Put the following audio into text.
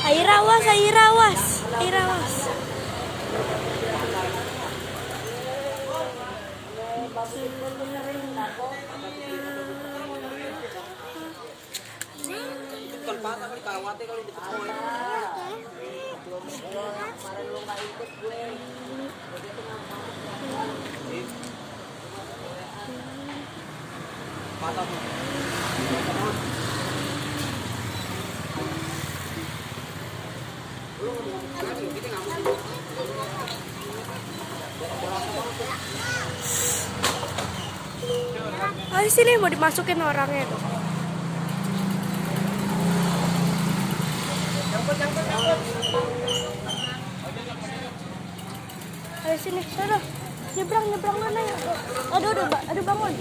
Air awas, air awas, air awas. Ayo sini, mau dimasukin orangnya tuh. Ayo sini, sana. Nyebrang mana ya? Aduh, bangun.